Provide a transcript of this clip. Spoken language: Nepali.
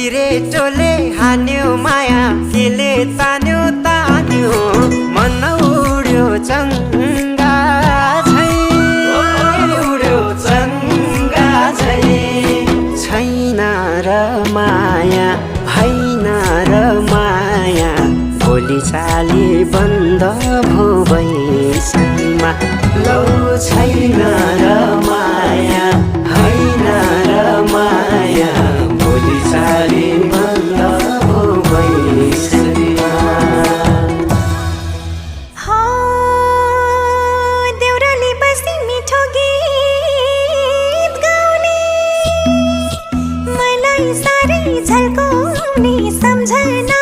सिरेटोले हान्यो माया केले तान्यो तान्यो मन उड्यो चङ्गा झै उड्यो चङ्गा झै छैन र माया होइन र माया बोली चाली बन्द भो बैसमा लौ छैन र माया होइन र माया बोली चाली बन्द भो बैसमा देउराली बसी मिठो गीत गाउने मलाई साह्रै झल्काउने सम्झना